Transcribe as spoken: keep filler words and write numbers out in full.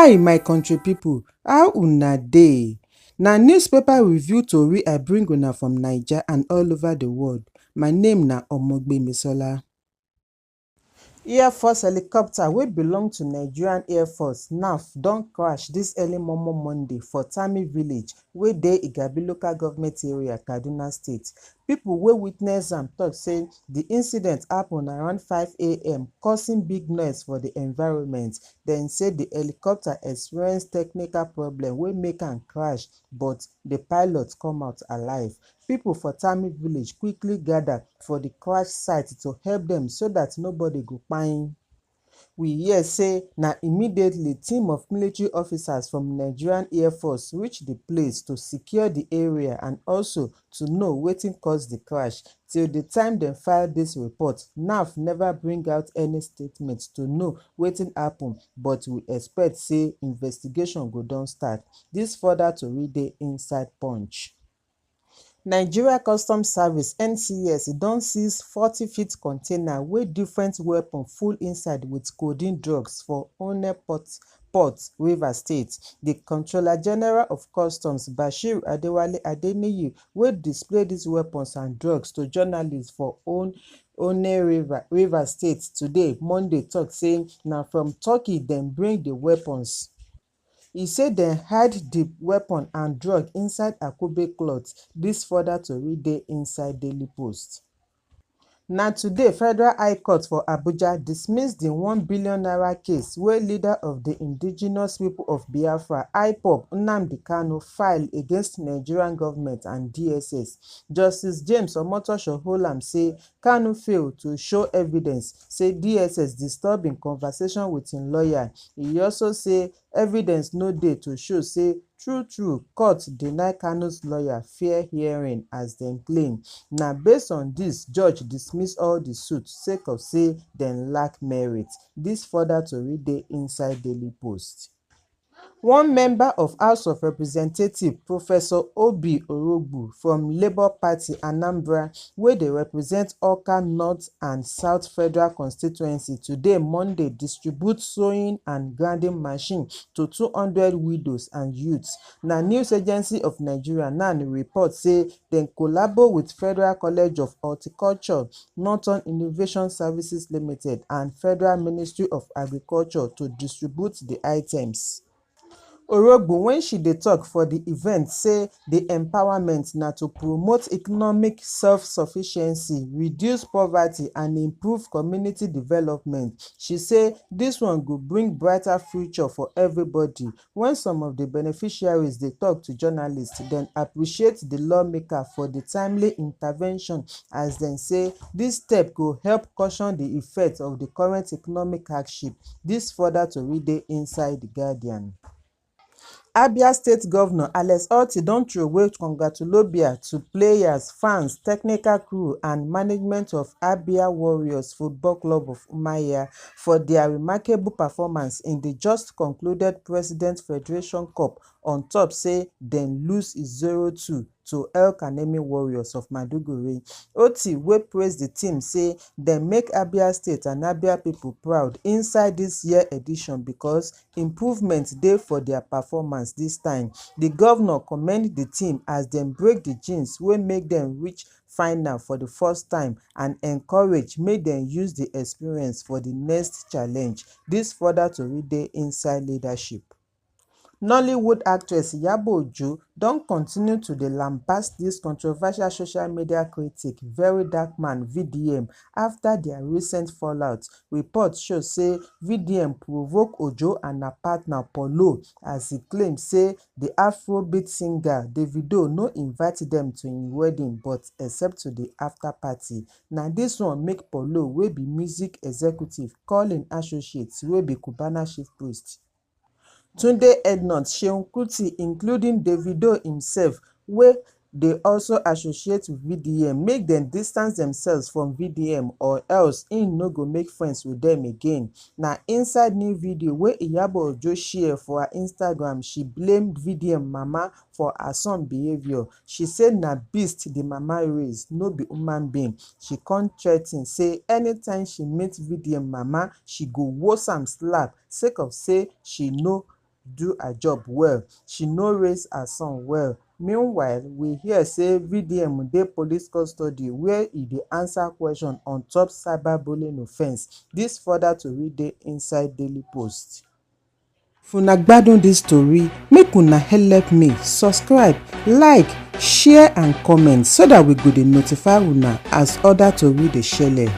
Hi, my country people, how una dey? Na newspaper review tori I bring una from Naija and all over the world. My name na Omogbemisola. Air Force helicopter wey belong to Nigerian Air Force, naf, don crash this early momo Monday for Tami village wey dey Igabi local government area, Kaduna State. People wey witness am talk say the incident happen around five a m, causing big noise for the environment. Dem say the helicopter experience technical problem wey make am crash, but the pilot come out alive. People for Tami village quickly gather for the crash site to help them so that nobody go kpai. We hear say na immediately team of military officers from Nigerian Air Force reach the place to secure the area and also to know wetin cause the crash. Till the time dem file this report, naf never bring out any statement to know wetin happen, but we expect say investigation go don start. This further tori dey inside Punch. Nigeria Customs Service, N C S, don seize forty feet container wey different weapon full inside with codeine drugs for Onne Port, Port, Rivers State. The Controller General of Customs, Bashir Adewale Adeniyi, wey display these weapons and drugs to journalists for Onne, Onne River, Rivers State today, Monday, talk say na from Turkey dem bring the weapons. E say dem hide the weapon and drug inside Akube cloth. This further tori dey inside Daily Post. Na today, Federal High Court for Abuja dismiss the one billion naira case wey leader of the Indigenous People of Biafra, ipob, Nnamdi Kanu, file against Nigerian government and D S S. Justice James Omotosho hold am say Kanu fail to show evidence say D S S disturb im conversation with im lawyer. E also say evidence no dey to show say true true court deny Kanu's lawyer fair hearing as dem claim. Na based on dis, judge dismiss all di suit sake of say dem lack merit. Dis further tori dey inside Daily Post. One member of House of Representatives, Professor Obi Orogbu from Labour Party Anambra, wey dey represent Awka North and South Federal Constituency, today, Monday, distribute sewing and grinding machine to two hundred widows and youths. Na News Agency of Nigeria, nan, report say dem collabo with Federal College of Horticulture, Northern Innovation Services Limited, and Federal Ministry of Agriculture to distribute the items. Orogbu, when she dey talk for the event, say the empowerment na to promote economic self-sufficiency, reduce poverty, and improve community development. She say this one go bring brighter future for everybody. When some of the beneficiaries dey talk to journalists, dem appreciate the lawmaker for the timely intervention, as dem say this step go help cushion the effect of the current economic hardship. This further tori dey inside The Guardian. Abia State Governor Alex Otti don throway congratulobia to players, fans, technical crew, and management of Abia Warriors Football Club of Umuahia for their remarkable performance in the just concluded President Federation Cup, on top say dem lose zero two to El Kanemi Warriors of Maiduguri. Otti, wey praise the team, say dem make Abia State and Abia people proud inside this year edition because improvement dey for their performance this time. The governor commend the team as dem break the jinx wey make dem reach final for the first time and encourage make dem use the experience for the next challenge. This further tori dey inside Leadership. Nollywood actress Iyabo Ojo don continue to dey lambast this controversial social media critic, Very Dark Man, V D M, after their recent fallout. Reports show say V D M provoke Ojo and her partner Paulo, as he claim say the Afrobeat singer Davido no invite them to im wedding but accept to the after party. Na this one make Paulo, wey be music executive, call im associates, wey be Cubana chief priest. Tunde Ednut, Seun Kuti, including Davido himself, wey dey also associate with V D M, make dem distance themselves from V D M, or else im no go make friends with them again. Na inside new video wey Iyabo Ojo share for her Instagram, she blamed V D M mama for her son behaviour. She say na beast the mama raise, no be human being. She come threaten say anytime she meet V D M mama, she go worse am slap sake of say she no do her job well, she no raise her son well. Meanwhile, we hear say V D M dey police custody where e dey answer question on top cyberbullying offence. This further tori dey inside Daily Post. If una gbadun this tori, make una help me subscribe, like, share and comment so that we go dey notify una as other tori dey shele.